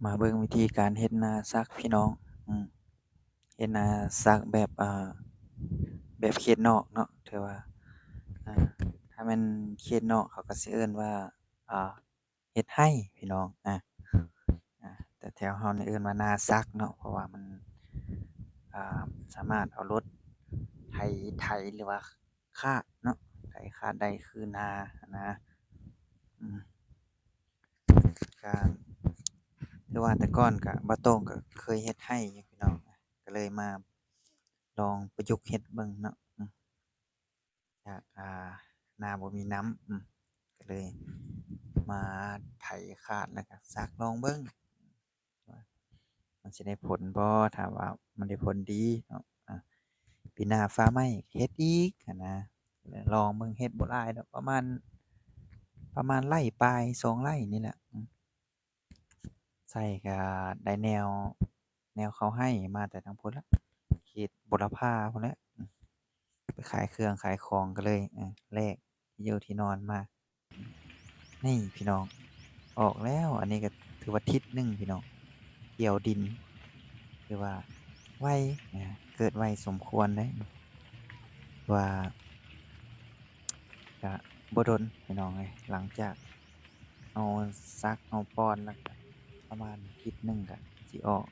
ມາເບິ່ງວິທີການເຮັດນາສັກພີ່ນ້ອງ. ອືມ ເຮັດນາສັກແບບ ອ່າ ແບບເຂດນອກເນາະ ຖືວ່າ ອ່າ ຖ້າແມ່ນເຂດນອກເຂົາກໍຊິເອີ້ນວ່າ ອ່າ ເຮັດໄຮ່ພີ່ນ້ອງ. ອາ ອາ ແຕ່ແຖວເຮົານີ້ເອີ້ນວ່ານາສັກເນາະ ເພາະວ່າມັນ ອ່າ ສາມາດເອົາລົດໄຖ ໄຖ ຫຼືວ່າຄາດເນາະ ໄຖຄາດໄດ້ຄືນາຫັ້ນນະ. ອືມ ການ ຄືວ່າແຕ່ກ່ອນກະ ບ່າວໂຕ້ງກະເຄີຍເຮັດໄຮ່ຢູ່ພີ່ນ້ອງ ກະເລີຍມາລອງປະຍຸກເຮັດເບິ່ງເນາະ. ອືມ ຈາກ ອ່າ ນາບໍ່ມີນ້ຳ ອືມ ກະເລີຍມາໄຖຄາດ ແລ້ວກະສັກລອງເບິ່ງ ວ່າມັນຊິໄດ້ຜົນບໍ່. ຖ້າວ່າມັນໄດ້ຜົນດີເນາະ ອາ ປີໜ້າຟ້າໃໝ່ເຮັດອີກຫັ້ນນະ. ລອງເບິ່ງ ເຮັດບໍ່ຫຼາຍດອກ ປະມານ ປະມານໄລ່ປາຍ ສອງໄລ່ນີ້ແຫຼະ. ອືມ ໃສ່ກະໄດ້ແນວ ແນວເຂົ້າໄຮ່ມາແຕ່ທາງພຸ້ນລະ ເຂດບົວລະພາພຸ້ນແຫຼະ. ອືມ ໄປຂາຍເຄື່ອງຂາຍຂອງກະເລີຍ ເອີ ແລກທີ່ຢູ່ທີ່ນອນມາ. ນີ້ພີ່ນ້ອງ ອອກແລ້ວ. ອັນນີ້ກໍຖືວ່າທິດໜຶ່ງພີ່ນ້ອງ ກ່ຽວດິນ ຖືວ່າໄວນະ ເກີດໄວສົມຄວນເດ້ ວ່າກະບໍ່ດົນພີ່ນ້ອງເອີຍ. ຫຼັງຈາກເຮົາສັກເຮົາປ້ອນແລ້ວກະປະມານທິດໜຶ່ງກະຊິອອກ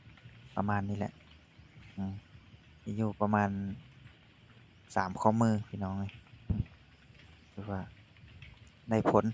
ປະມານນີ້ແຫຼະ. ອືມ ຊິຢູ່ປະມານ ສາມຂໍ້ມືພີ່ນ້ອງເອີຍ ອືມ ຖືວ່າໄດ້ຜົນ